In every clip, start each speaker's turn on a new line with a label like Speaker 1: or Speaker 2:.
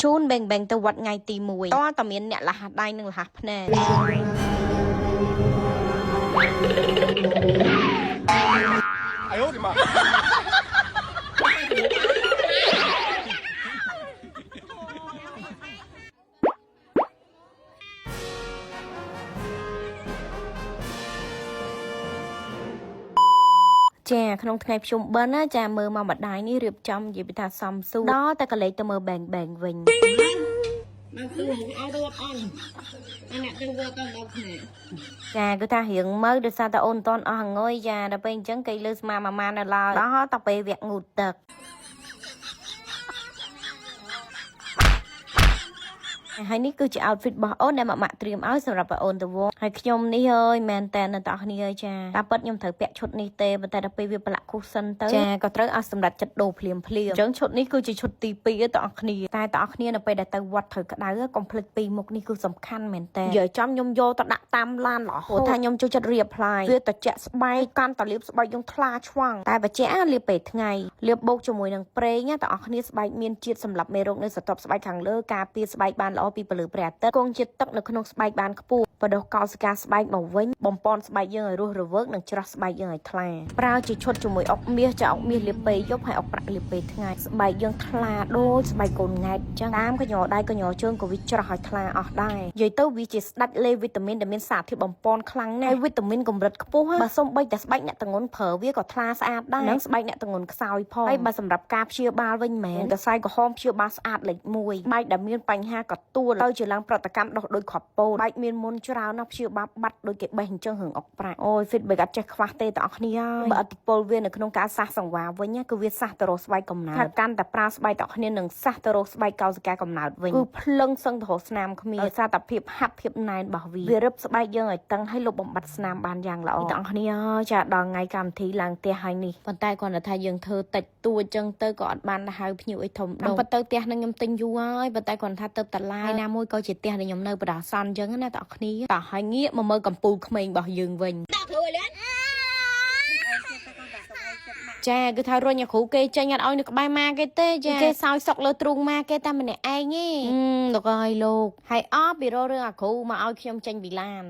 Speaker 1: ជូនបែងបែងទៅវត្តថ្ងៃទី1តតែមានអ្នកលះដៃនិងលះភ្នែក
Speaker 2: 哎呦我的妈！
Speaker 1: ចាក្នុងថ្ងៃភ្ជុំបិណ្ឌណាចាមើលមកម្ដាយនេះរៀបចំនិយាយពីថាសំស៊ូដល់តែកលេចទៅមើលបែងបែងវិញ
Speaker 3: មកទូឲ្យទៅវត្តអន់អាអ្នកទៅវត្តទៅដល់គ្នា
Speaker 1: ចាគឺថារៀងមើលដោយសារតែអូនមិនតាន់អស់ងុយចាដល់ពេលអញ្ចឹងគេលើស្មាម៉ាម៉ានៅឡើយដល់តែពេលវគ្គងូតទឹកហើយនេះគឺជា outfit របស់អូនដែលម៉ាក់ម៉ាក់ត្រៀមឲ្យសម្រាប់ឲ្យអូនទៅវត្តហើយខ្ញុំនេះអើយមែនតើអ្នកទាំងអស់គ្នាអើយចាតាមពិតខ្ញុំត្រូវពាក់ឈុតនេះទេប៉ុន្តែដល់ពេលវាប្រឡាក់គូសិនទៅចាក៏ត្រូវឲ្យសម្រាប់ចិត្តដូរភ្លាមភ្លាមអញ្ចឹងឈុតនេះគឺជាឈុតទី2ទាំងអស់គ្នាតែទាំងអស់គ្នានៅពេលដែលទៅវត្តត្រូវក្តៅកុំភ្លេចពីរមុខនេះគឺសំខាន់មែនតើនិយាយចំខ្ញុំយកទៅដាក់តាមឡានរហូតថាខ្ញុំចូលចិត្ត reapply វាត្រជាក់ស្បែកកាន់តលាបស្បែកយើងថ្លាឆ្វាំងតែបច្ចេកលាបពេលថ្ងៃលាបបូកជាមួយនឹងប្រេងណាទាំងអស់គ្នាស្បែកមានជាតិសម្រាប់មេរោគនៅស្រទាប់ស្បែកខាងលើការពារស្បែកបានល្អពីពន្លឺព្រះអាទិត្យគង់ជាតិទឹកនៅក្នុងស្បែកបានខ្ពស់បដុះកោសិកាស្បែកមកវិញបំពន់ស្បែកយើងឲ្យរស់រវើកនិងច្រោះស្បែកយើងឲ្យថ្លាប្រើជាឈុតជាមួយអុកមាសចាអុកមាសលាបពេលយប់ហើយអុកប្រាក់លាបពេលថ្ងៃស្បែកយើងថ្លាដូចស្បែកកូនង៉ែតអញ្ចឹងតាមកញ្ញដៃកញ្ញជើងក៏វាច្រោះឲ្យថ្លាអស់ដែរនិយាយទៅវាជាស្ដាច់លេវីតាមីនដែលមានសារធាតុបំពន់ខ្លាំងណាស់ហើយវីតាមីនកម្រិតខ្ពស់បើសំបីតែស្បែកអ្នកតងន់ប្រើវាក៏ថ្លាស្អាតដែរនិងស្បែកអ្នកតងន់ខ្សោយផងហើយបើសម្រាប់ការព្យាបាលវិញមែនតែសៃក្រហមព្យាបាលស្អាតលេខ1បែកដែលមានបញ្ហាកទួលទៅជាឡើងប្រតិកម្មដុះដូចគ្រាប់ពោតបែកមានមុនច្រើនណាស់ព្យាបាលបាត់ដូចគេបេះអញ្ចឹងរឿងអុកប្រាក់អូយ feedback អត់ចេះខ្វះទេទាំងអស់គ្នាហើយបើអតិពលវានៅក្នុងការសះសង្វាវិញណាគឺវាសះទៅរកស្បែកកំណើតថាកាន់តែប្រើស្បែកទាំងអស់គ្នានឹងសះទៅរកស្បែកកោសិកាកំណើតវិញគឺភ្លឹងសឹងទៅរកស្នាមគ្មានដោយសារតែភាពហាប់ភាពណែនរបស់វាវារឹបស្បែកយើងឲ្យតឹងហើយលុបបំបាត់ស្នាមបានយ៉ាងល្អទាំងអស់គ្នាហើយចាដល់ថ្ងៃកម្មវិធីឡើងផ្ទះហើយនេះប៉ុន្តែគ្រាន់តែថាយើងធ្វើតិចតួចចឹងទៅក៏អត់បានហៅភ្ញៀវអីធំដុំប៉ុន្តែទៅផ្ទះនឹងខ្ញុំទិញយូរហើយប៉ុន្តែគ្រាន់ថាទៅតឡាយណាមួយក៏ជាផ្ទះដែលខ្ញុំនៅបដាសន្នចឹងណាទាំងអស់គ្នាតោះហើយងាកមកមើលកំពូលក្មេងរបស់យើងវិញ
Speaker 3: ដាក់គ្រូឲ្យលឿន
Speaker 1: ចាគឺថារុញឲ្យគ្រូគេចេញអត់ឲ្យនៅក្បែរម៉ាគេទេចាគេសោយសុកលើទ្រូងម៉ាគេតែម្នាក់ឯងទេលោកអើយលោកហើយអស់ពីរករឿងអាគ្រូមកឲ្យខ្ញុំចេញពីឡាន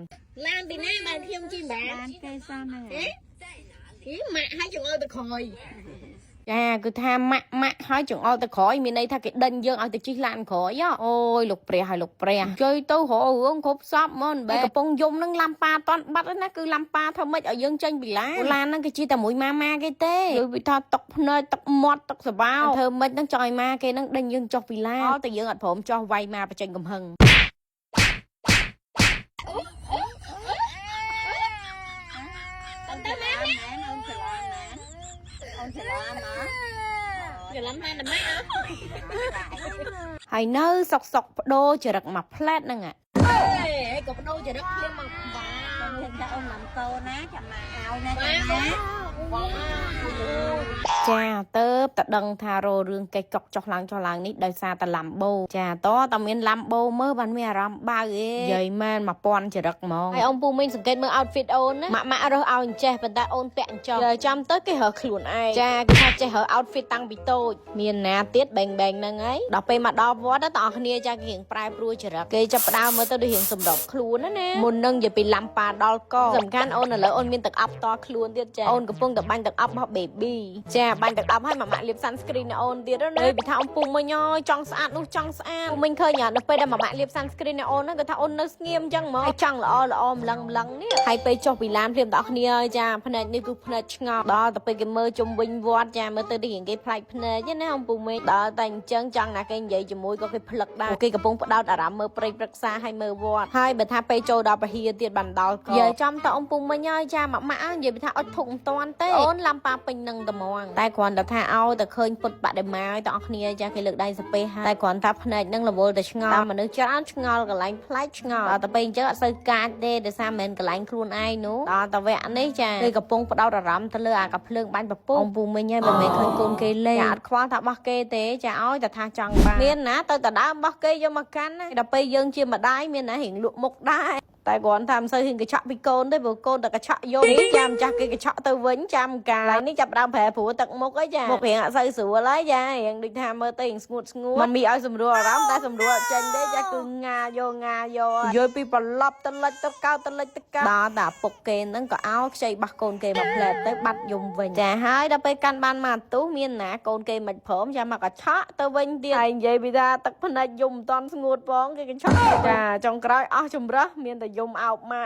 Speaker 3: ឡានពីណាបានខ្ញុំជិះបាន
Speaker 4: បានគេសោះហ្នឹង
Speaker 3: ហេម៉ាក់ឲ្យចង្អុលទៅក្រោយ
Speaker 1: ចាគឺថាម៉ាក់ម៉ាក់ហើយចង្អុលទៅក្រោយមានន័យថាគេដេញយើងឲ្យទៅជិះឡានក្រោយហ៎អូយលោកព្រះហើយលោកព្រះជ័យទៅរករឿងគ្រប់សពមកបែកំពុងយំនឹងឡាំប៉ាតន់បាត់ណាគឺឡាំប៉ាធ្វើម៉េចឲ្យយើងចេញពីឡានឡានហ្នឹងគេជិះតែមួយម៉ាម៉ាគេទេយល់ពីថាទឹកភ្នែកទឹកមាត់ទឹកសបោធ្វើម៉េចហ្នឹងចង់ឲ្យម៉ាគេហ្នឹងដេញយើងចុះពីឡានតែយើងអត់ព្រមចុះវាយម៉ាបញ្ចេញកំហឹង
Speaker 3: ទៅមែន
Speaker 4: មែនអូនច្រឡំមែនអូនច្រឡំហ៎
Speaker 3: ច្រឡំឡានតែម៉ាក់អត់
Speaker 1: ហើយនៅសុកសុកបដូរចរិតមួយផ្លែតហ្នឹងអា
Speaker 3: ហេក៏បដូរចរិតភ្លាមមកវ៉ា
Speaker 4: អូនថាអូនឡំកូនណាចាំមកឲ្យណាចាំណា
Speaker 3: វ៉ា
Speaker 1: ចាទៅតដឹងថារករឿងកេះកុកចុះឡើងចុះឡើងនេះដោយសារតែឡាំបូចាតតមានឡាំបូមើលបានមានអារម្មណ៍បើអេនិយាយមែន1000ចរិតហ្មងហើយអ៊ំពូមីងសង្កេតមើល outfit អូនណាម៉ាក់ម៉ាក់រើសឲ្យអញ្ចេះប៉ុន្តែអូនពាក់អញ្ចោះចាំទៅគេរើសខ្លួនឯងចាគេថាចេះរើស outfit តាំងពីតូចមានណាទៀតបែងបែងហ្នឹងហើយដល់ពេលមកដល់វត្តតអស់គ្នាចាគេរៀងប្រែប្រួលចរិតគេចាប់ផ្ដើមមើលទៅដូចរៀងសម្របខ្លួនណាណាមុននឹងនិយាយពីឡាំប៉ាដល់កសំខាន់អូនឥឡូវអូនមានទឹកអប់តខ្លួនទៀតចាអូនកំពុងតែបាញ់ទឹកអប់របស់ baby ចាបាញ់ទឹកអប់ឲ្យម៉ាក់ម៉ាក់លាប sunscreen ឲ្យអូនទៀតណាពីថាអ៊ំពូមិញអើយចង់ស្អាតនោះចង់ស្អាតពូមិញឃើញដល់ពេលដែលម៉ាក់ម៉ាក់លាប sunscreen ឲ្យអូនហ្នឹងគាត់ថាអូននៅស្ងៀមអញ្ចឹងហ្មងហើយចង់ល្អល្អម្លឹងម្លឹងនេះហើយពេលចុះពីឡានភ្លាមដល់គ្នាហើយចាភ្នែកនេះគឺភ្នែកឆ្ងល់ដល់តែពេលគេមើលជុំវិញវត្តចាមើលទៅដូចរៀងគេប្លែកភ្នែកណាអ៊ំពូមិញដល់តែអញ្ចឹងចង់ណាគេនិយាយជាមួយក៏គេផ្លឹកដែរគេកំពុងផ្ដោតអារម្មណ៍មើលព្រៃព្រឹក្សាហើយមើលវត្តហើយបើថាពេលចូលដល់ពហិទៀតបានដល់ក៏និយាយចំតអ៊ំពូមិញហើយចាម៉ាក់ម៉ាក់និយាយពីថាអុចធុកមិនតាន់ទេអូនឡាំប៉ាពេញនឹងត្មងតែគ្រាន់តែថាឲ្យតែឃើញពុទ្ធបដិមាឲ្យទាំងអស់គ្នាចាគេលើកដៃសាពេហើយតែគ្រាន់ថាភ្នែកនឹងរវល់តែឆ្ងល់តាមមនុស្សច្រើនឆ្ងល់កន្លែងប្លែកឆ្ងល់ដល់តែពេលអញ្ចឹងអត់សូវកាចទេដោយសារមិនមែនកន្លែងខ្លួនឯងនោះដល់តែវគ្គនេះចាគេកំពុងផ្ដោតអារម្មណ៍ទៅលើអាកាភ្លើងបាញ់ពពុះអ៊ំពូមិញហើយមិនមែនឃើញកូនគេលេងចាអត់ខ្វល់ថាបោះគេទេចាឲ្យតែថាចង់បានមានណាទៅតដើមបោះគេយកមកកាន់ណាដល់ពេលយើងជាម្ដាយមានណារៀងលក់មុខដែរ តែគ្រាន់ថាមិនសូវហ៊ានកញ្ឆក់ពីកូនទេព្រោះកូនតែកញ្ឆក់យកនេះចាំចាស់គេកញ្ឆក់ទៅវិញចាំកាលនេះចាប់ដើមប្រែព្រោះទឹកមុខអីចាមុខរៀងអត់សូវស្រួលហើយចារៀងដូចថាមើលទៅរៀងស្ងួតស្ងួតម៉ាមីឲ្យសម្រួលអារម្មណ៍តែសម្រួលអត់ចេញទេចាគឺងាយកងាយកយល់ពីប្រឡប់ទៅលិចទៅកោទៅលិចទៅកោដល់តែពុកគេហ្នឹងក៏ឲ្យខ្ចីបះកូនគេមកផ្លែតទៅបាត់យំវិញចាហើយដល់ពេលកាន់បានមកទូមានណាកូនគេមិនព្រមចាមកកញ្ឆក់ទៅវិញទៀតហើយនិយាយពីថាទឹកភ្នែកយំមិនតាន់ស្ងួតផងគេកញ្ឆក់ចាចុងក្រោយអស់ជំរើសមានតែយំអោបម៉ែ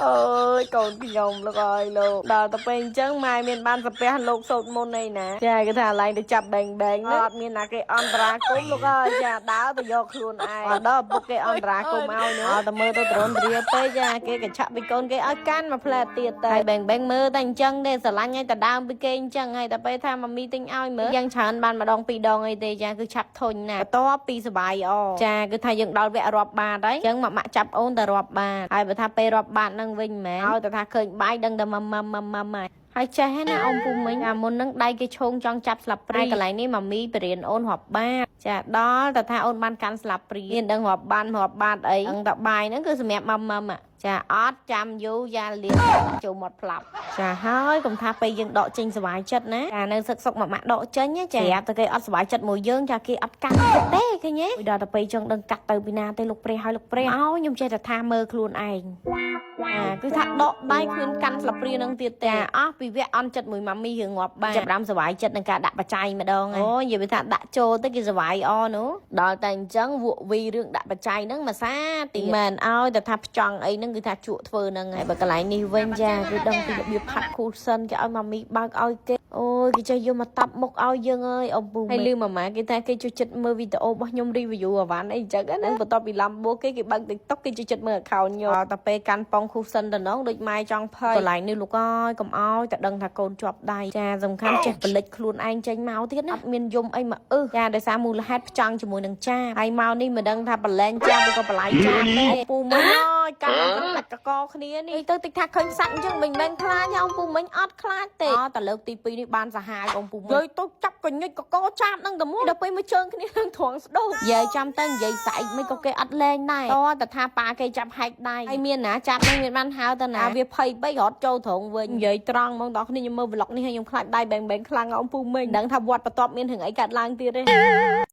Speaker 1: អើយកូនខ្ញុំលោកអើយលោកដល់ទៅពេលអញ្ចឹងម៉ែមានបានសាពះលោកសូត្រមុនអីណាចាគេថាឡើងទៅចាប់បែងបែងហ្នឹងអត់មានណាគេអន្តរាគមន៍លោកអើយចាដើរទៅយកខ្លួនឯងដល់ឪពុកគេអន្តរាគមន៍ឲ្យនោះអត់តែមើលទៅត្រនរាពេកចាគេកញ្ឆក់ពីកូនគេឲ្យកាន់មួយផ្លែទៀតទៅហើយបែងបែងមើលតែអញ្ចឹងទេស្រឡាញ់ឲ្យតែដើមពីគេអញ្ចឹងហើយតែពេលថាម៉ាមីទិញឲ្យមើលយ៉ាងច្រើនបានម្ដងពីរដងអីទេចាគឺឆាប់ធុញណាស់បន្ទាប់ពីសបាយអចាគឺថាយើងដល់វគ្គរាប់បាតហើយអញ្ចឹងម៉ាក់ម៉ាក់ចាប់អូនតែរាប់បាតហើយបើថាពេលរាប់បាតហ្នឹងវិញមែនឲ្យតែថាឃើញបាយដឹងតែម៉ាំម៉ាំម៉ាំម៉ាំហើយហើយចេះណាអ៊ំពូមិញអាមុនហ្នឹងដៃគេឈោងចង់ចាប់ស្លាបព្រាកន្លែងនេះម៉ាមីបរៀនអូនរាប់បាតចាដល់តែថាអូនបានកាន់ស្លាបព្រាមានដឹងរាប់បានរាប់បាតអីដឹងតែបាយហ្នឹងគឺសម្រាប់ម៉ាំម៉ាំចាអត់ចាំយូរយ៉ាលៀនចូលមាត់ផ្លាប់ចាហើយកុំថាពេលយើងដកចេញសบายចិត្តណាចានៅសឹកសុកមួយម៉ាក់ដកចេញចាប្រាប់តែគេអត់សบายចិត្តមួយយើងចាគេអត់កាត់ទេឃើញទេដល់តែពេលចង់ដឹងកាត់ទៅពីណាទេលោកព្រះហើយលោកព្រះអោខ្ញុំចេះតែថាមើលខ្លួនឯង អាគឺថាដកដៃខ្លួនកាន់ស្លាបព្រានឹងទៀតទេអស់ពីវគ្គអន់ចិត្តមួយម៉ាមីរឿងងាប់បានចាប់ដើមសบายចិត្តនឹងការដាក់បច្ច័យម្ដងអូនិយាយពីថាដាក់ចូលទៅគេសบายអនោះដល់តែអញ្ចឹងវក់វីរឿងដាក់បច្ច័យហ្នឹងមួយសាទីមែនឲ្យតែថាផ្ចង់អីហ្នឹងគឺថាជក់ធ្វើហ្នឹងហើយបើកន្លែងនេះវិញចាគឺដឹងពីរបៀបផាត់គូសិនគេឲ្យម៉ាមីបើកឲ្យគេអូយគេចេះយកមកតាប់មុខឲ្យយើងអើយអ៊ំពូហើយលឺម៉ាម៉ាគេថាគេចូលចិត្តមើលវីដេអូរបស់ខ្ញុំ review អវ៉ាន់អីចឹងណាបន្ទាប់ពីឡាំបួគេគេបើក TikTok គេចូលចិត្តមើល account ខ្ញុំតែពេលកាន់ប៉ុងគូសិនតំណងដូចម៉ែចង់ភ័យកន្លែងនេះលោកអើយកុំអោយតែដឹងថាកូនជាប់ដៃចាសំខាន់ចេះផលិតខ្លួនឯងចេញមកទៀតណាអត់មានយំអីមកអឹសចាដោយសារមូលហេតុផ្ចង់ជាមួយនឹងចាហើយមកនេះមិនដឹងថាបលែងចាឬក៏បលាយចាទេពូមិញអើយកាន់កាច់កកគ្នានេះទៅតិចថាឃើញសัตว์អញ្ចឹងមិនមែនខ្លាចអ៊ំពូមិញអត់ខ្លាចទេតែលើកទី2នេះបានសាហាវអ៊ំពូមិញយាយទៅចាប់កញិចកកចាប់នឹងតែមួយដល់ពេលមកជើងគ្នានឹងត្រង់ស្ដោកយាយចាំទៅនិយាយស្អែកមិនក៏គេអត់លែងដែរតតែថាប៉ាគេចាប់ហែកដៃហើយមានណាចាប់នឹងមានបានហៅទៅណាវាភ័យពេករត់ចូលត្រង់វិញនិយាយត្រង់ហ្មងដល់គ្នាខ្ញុំមើល vlog នេះហើយខ្ញុំខ្លាចដៃបែងបែងខ្លាំងអ៊ំពូមិញដឹងថាវត្តបន្ទាប់មានរឿងអីកើតឡើងទៀតទេ។